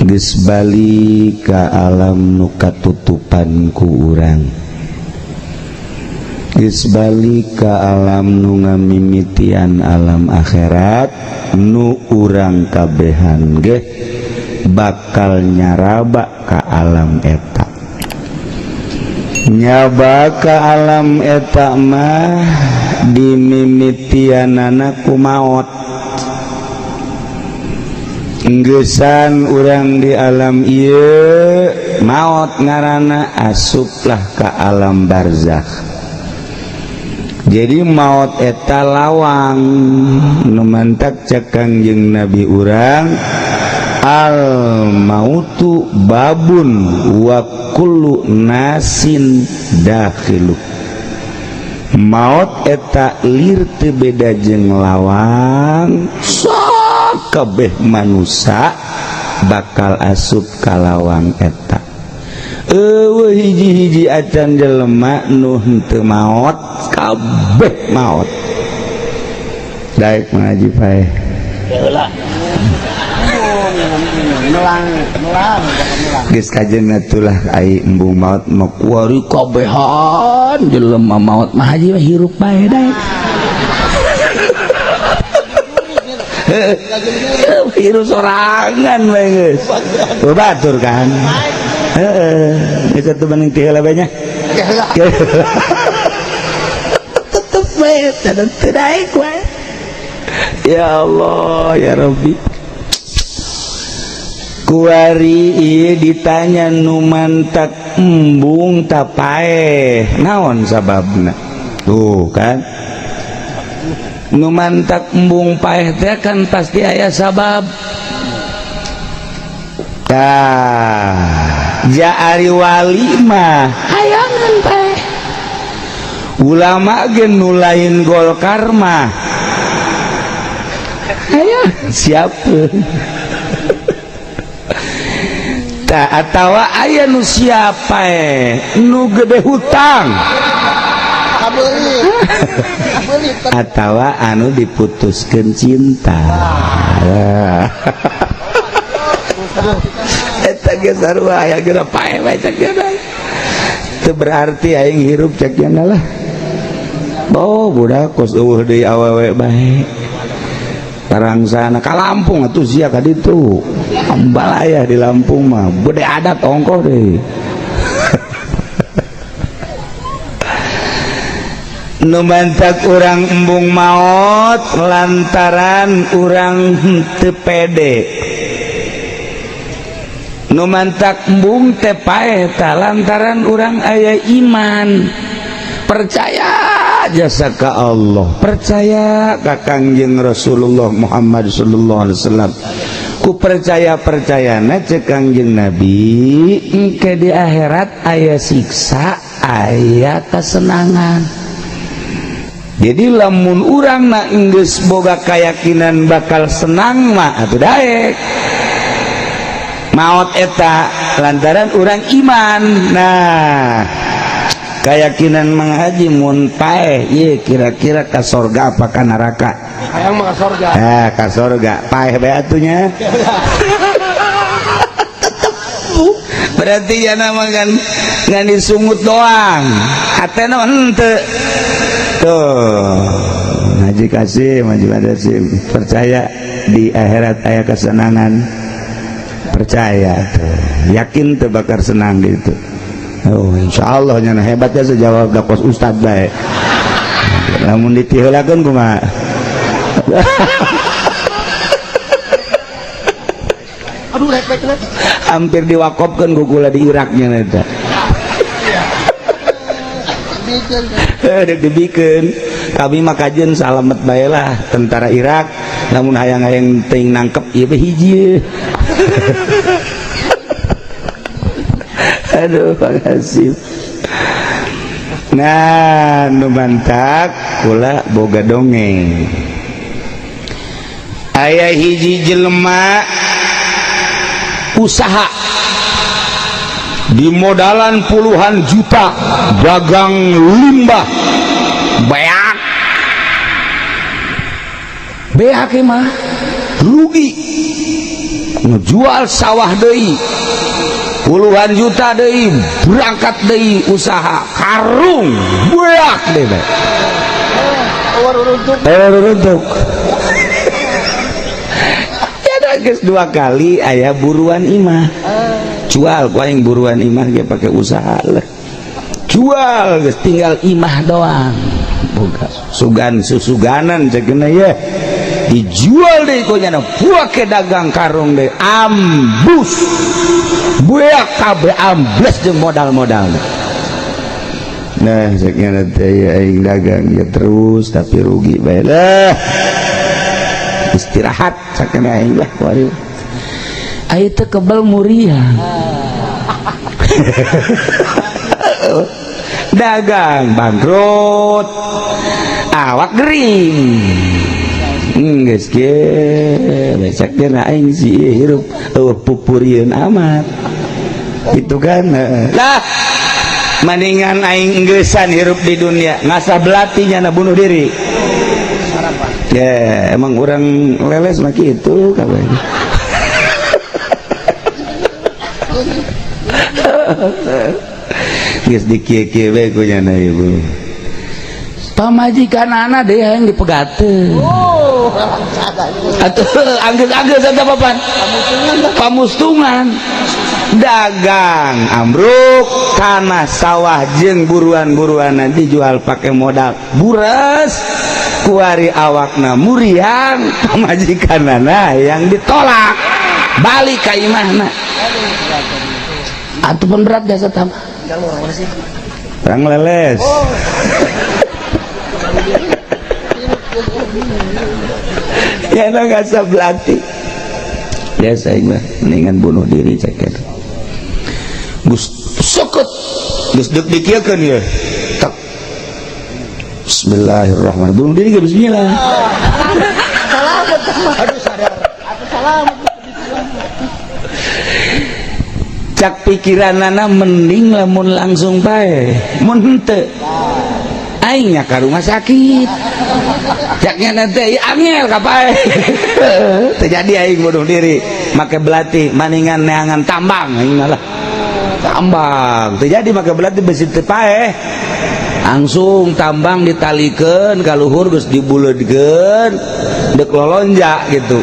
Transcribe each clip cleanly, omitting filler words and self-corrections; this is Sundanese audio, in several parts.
Geus balik ka alam nu katutupan ku urang, geus balik ka alam nu ngamimitian alam akhirat nu urang kabehan ge bakal nyaraba ka alam eta. Nyaba ka alam eta mah dimimitianana ku maot. Nggesan urang di alam ieu maot ngaranna, asuplah ka alam barzakh. Jadi maut eta lawang. Nu mantak cek Kangjeng Nabi urang, al mautu babun wa kullu nasin dakhilu. Maut eta lir teu beda jeung lawang, sakabeh manusia bakal asup ka lawang eta. Eueuh hiji-hiji acan jelema nu henteu maot, kabeh maot. Daek ngaji paeh. Heula. Melang, melang, Geus kajen atulah ai embung maot mah kuari kabehan jelema maot mah haji mah hirup bae daek. Hirup sorangan bae geus. Batur kan. Heeh, geus atuh mending ti heula bae nya. Tetep bae teu daek wae. Ya Allah, ya Rabbi. Kuari ieu ditanya nu mantak embung tapaeh naon sababna? Tuh kan. Nu mantak embung paeh teh kan pasti aya sabab. Tah, ja ari wali mah hayangan paeh. Ulama ge nu lain Golkar mah hayang siap. Atawa aya nu siapa nu gede hutang atawa anu diputuskan cinta. Eta ge sarua aya geura pae bae cek nya. Teu berarti aing hirup cek nya lah. Oh budak kos eueuh deui awewe bae. Parangsana ka Lampung atuh sia ka ditu. Ambalaya di Lampung mah gede adat ongkoh deh. Nu mantak urang embung maot lantaran urang henteu pede. Nu mantak embung teh paeh tah lantaran urang aya iman. Percaya jasa ka Allah, percaya ka Kangjeng Rasulullah Muhammad sallallahu alaihi wasallam. Ku percaya-percayana cek Kangjeng Nabi, engke di akhirat aya siksa, aya kesenangan. Jadi lamun urang na enggeus boga keyakinan bakal senang mah atuh daek. Maot eta lantaran urang iman. Nah, keyakinan Mang Haji mun paeh ieu kira-kira ka sorga apa ka neraka? Hayang mah ka sorga. Eh, ka sorga. Paeh bae atunya. Tetep berarti ya nama kan ngan disungut doang. Hatena henteu. Tuh. Haji Kasim, Haji Kasim percaya di akhirat aya kesenangan. Percaya tuh. Yakin tuh bakal senang gitu. Oh, insya Allah nyana hebatnya sejawab da kos ustad bae. Lamun ditiheulakeun kumaha? Aduh rek rek. Hampir diwakopkeun ku kula di Irak nya eta. Dek dibikeun. Kami mah kajeun salamet bae lah tentara Irak. Lamun hayang-hayang teuing nangkep ieu hiji. Aduh, makasih. Nah, nu mantak kula boga dongeng. Aya hiji jelema usaha di modalan puluhan juta, dagang limbah beak beak mah rugi. Ngejual sawah deui puluhan juta deui, berangkat deui usaha karung beak deui bae. Runtuk. Ya geus dua kali aya buruan imah. Jual ku aing buruan imah ge pake usaha lah. Jual geus tinggal imah doang. Boga sugan susuganan ceukna ye. Dijual deui ku nyana pake dagang karung deui ambus. Beak kabeh ambles jeung modal-modalna. Nah, ceknya teh aing dagang ya terus tapi rugi bae lah. Istirahat sakena aing lah kuari. Aing teh kebel muriang. Dagang bangkrut. Awak gering. Geus ge ceknya aing sih hirup eueuh pupurieun amat. Itu kan. Lah mendingan aing enggesan hirup di dunia ngasah belatinya na bunuh diri. Ya emang orang leles mah kitu kabeh. Geus dikieu-kieu we ku nyana ibu. Pamajikan anak deh yang dipegateun. Oh, atuh anggeus-anggeus eta papan. Pamustungan. Dagang ambruk tanah sawah jeung buruan-buruan nanti jual pakai modal buras kuari awakna muriang pamajikanana yang ditolak balik ka imahna. Atuh pun berat jasa tambah orang leles. Ya nggak sebelati biasa mah mendingan bunuh diri ceker. Gus sokot geus deuk dikieukeun ye. Tak. Bismillahirrahmanirrahim. Bunuh diri ge bismillah. Salamet. Aduh sadar. Aku salamet. Cak pikiranana mending lamun langsung pae. Mun henteu. Aing nya ka rumah sakit. Caknya nanti angel ka pae. Teu jadi aing bunuh diri make belati maningan neangan tambang aing lah. Tambang terjadi maka belati besi teu paeh langsung tambang ditalikeun ka luhur geus dibuleudkeun deuk lolonjak gitu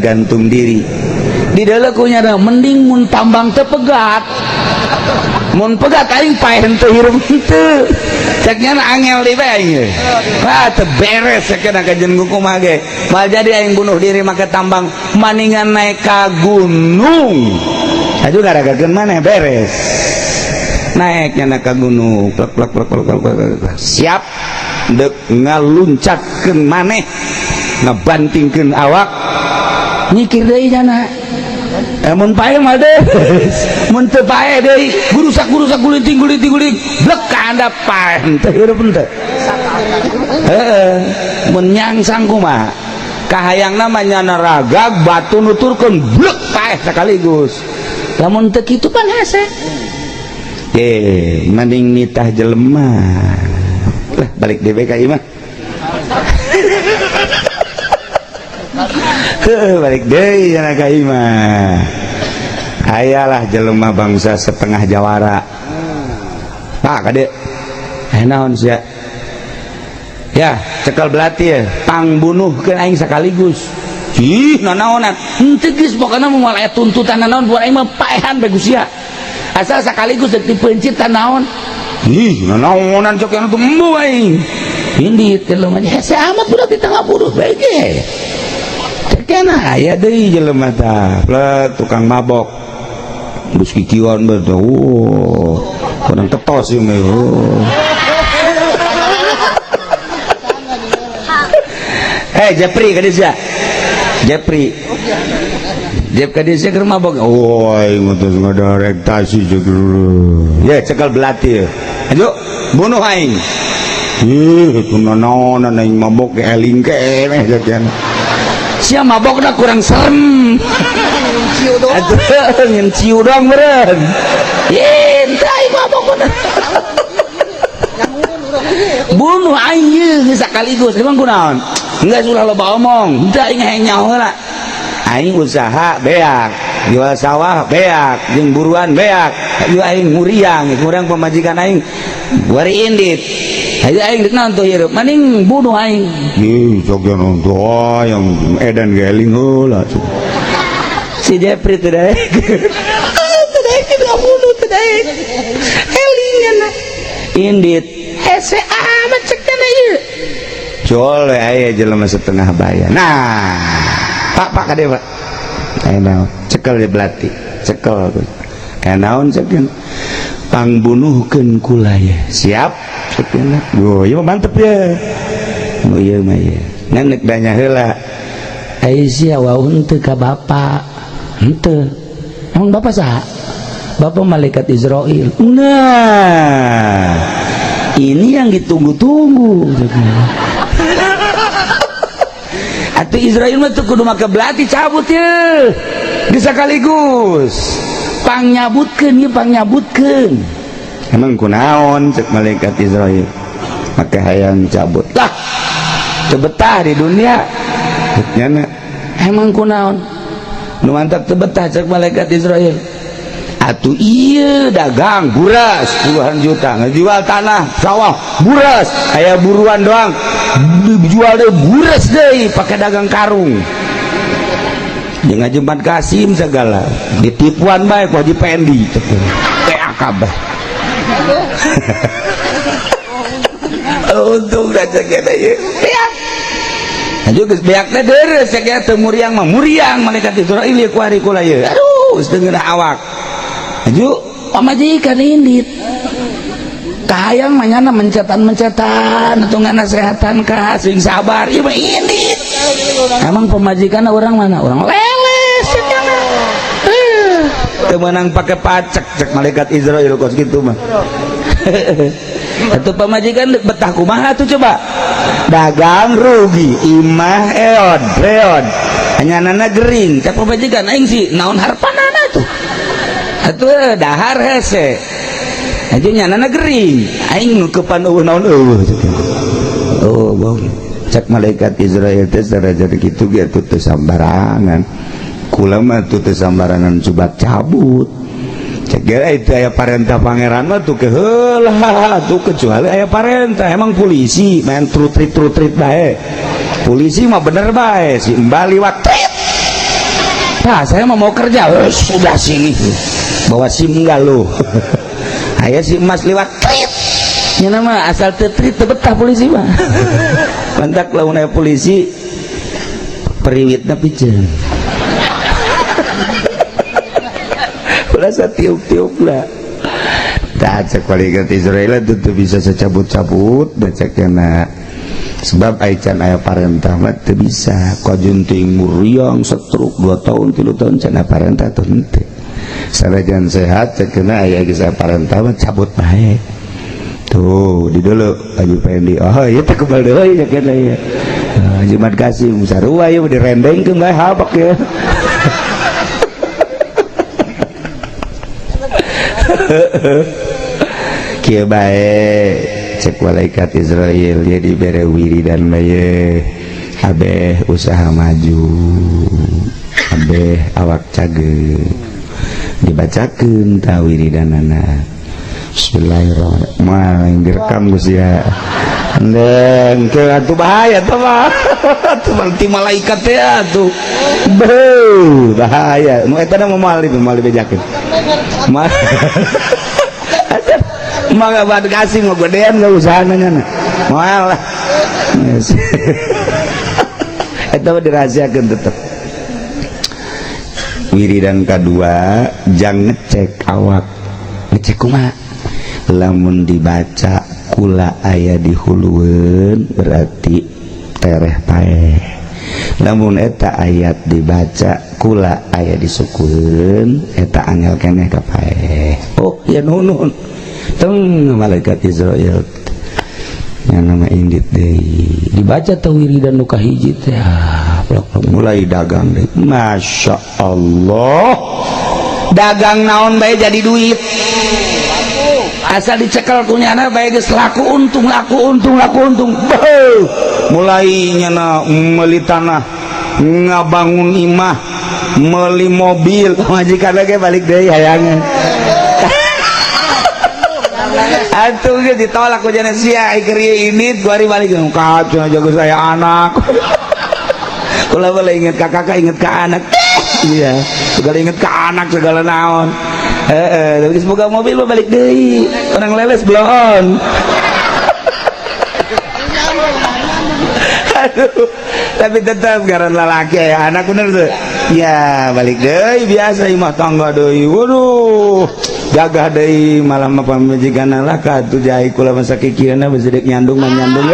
gantung diri di dalam ku nyana mending mun tambang teu pegat mun pegat aing paeh henteu hirup henteu cek nyana angel deui bae aing wah teu beres cek ka jeung kumaha ge mal jadi aing bunuh diri make tambang maningan naik ka gunung. Aduh gara-gara mana beres naiknya nak ke gunung plak plak plak plak plak plak siap dek ngaluncatkeun maneh ngabantingkeun awak nyikir deui nyana mun pae mah deui mun teu pae deui gurusak-gurusak gulinting gulinting guling blek ka handap pae henteu hirup henteu heueuh mun nyangsang kumaha kahayangna mah nyana ragag batu nuturkeun blek pae sekaligus. Lamun teu kitu pan hese. Ye, mending nitah jelema. Lah balik deui ka imah. Heuh, balik deui cenah ka imah. Ayalah jelema bangsa setengah jawara. Pak kade. Eh naon sia? Ya, cekel belati ya, pangbunuhkeun aing sekaligus. Ih, nanaonan. Henteu geus pokona moal aya tuntutan nanaon buat aing mah paehan bae sia. Asal sakaligus deuk dipeuncit naon. Ih, nanaonan cok yang tumbuh aing. Indit jelema hese amat budak di tengah buruh bae ge. Cekena aya deui jelema tah, plek tukang mabok. Geus kikieuan bae teh. Oh, kurang tetos ieu mah. Oh. Eh, Jepri ka dieu. Jepri. Jep ka dieu keur mabok. Oh, aing mah tos ngadarektasi jeung. Ya, cekel belati. Ayo, bunuh aing. Ih, kunaonan aing mabok ge eling keneh jajan. Sia mabokna kurang serem. Ciu doang. Atuh ngan ciu doang meureun. Ye, henteu aing mabok bener. Bunuh aing ye sakaligus. Emang kunaon? Enggak sudah loba omong. Henteu aing hayang nyaho heula. Aing usaha beak, jual sawah beak, jeung buruan beak. Ayo aing muriang, muriang pamajikan aing bari indit. Ayo aing dek naon tuh hirup, mending bunuh aing. Ih, sok nonton yang edan geling heula. Si Jepri teu daek. Teu daek bunuh teu daek. Elingan indit. Hese amat cek kana ieu. Jol aya jelema setengah baya. Nah, Pak, Pak kade Pak. Aya naon? Cekel di belati, cekel. Aya naon cekel? Pangbunuhkeun kula ye. Siap cekelna. Oh, ieu mah mantep ya. Oh ieu mah ye. Ngan nek danya heula. Ai sia wau henteu ka bapak. Henteu. Emang bapak saha? Bapak malaikat Israel. Nah, ini yang ditunggu-tunggu. Atuh Israel mah tuh kudu make belati cabut ye. Bisa sekaligus. Pangnyabutkeun ieu pangnyabutkeun. Emang kunaon cek malaikat Israel? Make hayang cabut. Lah, teu betah di dunia. Nyana emang kunaon? Nu mantap teu betah cek malaikat Israel. Atuh iya dagang buras puluhan juta, ngejual tanah sawah buras, aya buruan doang dijual deh buras deh pakai dagang karung. Jeung ngajemat Kasim segala ditipuan bae ku Haji Pendi PAK bah. Untung da cek eta ieu. Beak. Aju geus beak teh deureuh cek eta teu muriang mah muriang malaikat Israil ieu ku ari kula ieu. Aduh, geus teu ngeunah awak. Aju pamajikan indit. Kahayang mah nyana mencetan-mencetan atau nggak nasehatan ka sing sabar ieu mah indit. Emang pemajikan orang mana? Orang leles cek nyana. Teu meunang pake pacek cek malaikat Israil kos kitu mah. Atuh pamajikan betah kumaha tuh coba? Dagang rugi, imah eod, reod. Hanyanana gering, cek pamajikan aing sih naon harpanana tuh. Atuh dahar hese. Aju nyanana gering, aing nukepan eueuh naon eueuh. Oh, bong. Cek malaikat Israel teh saraja kitu ge atuh teu sambarangan. Kula mah tuh teu sambarangan coba cabut. Cek ge itu aya parentah pangeran mah tuh keheula tuh kecuali aya parentah. Emang polisi main trutrit-trutrit bae. Polisi mah bener bae si Mbak liwat trit. Nah, saya mah mau kerja. Sudah sini. Bawa SIM enggak lu? Aya si emas liwat trit. Nya mah asal teu trit teu betah polisi mah. Mantak lamun aya polisi periwitna piceun. Ulah satiup-tiup lah. Tah cek malaikat Israel itu teu bisa secabut-cabut da cek na. Sebab aican aya parentah mah teu bisa. Kajunting muriang setruk 2 tahun 3 tahun can aya parentah teu henteu. Sanajan sehat cek na aya geus aya parentah mah cabut bae. Tuh di dulu Haji Pendi. Oh ieu teh kebal deui cek na ieu. Jumat Kasim sarua ieu direndengkeun bae habak ya. Kieu bae cek malaikat Israel ye dibere wiridan bae abeh usaha maju abeh awak cageut dibacakeun ta wiridanana. Bismillahirrahmanirrahim. Direkam geus ya. Endeng ke atuh bahaya teh mah. Atuh berarti malaikat teh atuh. Beuh, bahaya. Nu eta mah moal dibejakeun. Mah mah bad kasih mah gedean gak usahana nyana. Moal lah. Eta mah dirahasiakeun tetep. Wiridan kadua jang ngecek awak. Ngecek kumaha? Lamun dibaca kula aya di hulueun berarti tereh paeh. Lamun eta ayat dibaca kula aya di sukueun eta angel keneh ka paeh. Oh ya nuhun. Teng malaikat Israel yang nama indit deui dibaca teh wiridan nu kahiji teh mulai dagang deui. Masya Allah, dagang naon bae jadi duit. Asal dicekel ku nyana bae geus laku untung laku untung laku untung. Beuh, mulai nyana meuli tanah, ngabangun imah, Meuli mobil, pamajikan lagi balik deui hayangan. Atuh ge ditolak ku jana sia keur ieu indit ku ari balik kacau jago saya anak. Kula boleh inget ka kakak, inget ka anak. Iya, segala inget ka anak segala naon. Heeh, tapi semoga mobil mah balik deui. Orang leles bloon. Aduh, tapi tetap karena lalaki ya anak bener tuh. Ya balik deui biasa imah tangga deui. Waduh, gagah deui malah mah pamajikan lah ka atuh jai kula masa kikieuna besi dek nyandung mah nyandung.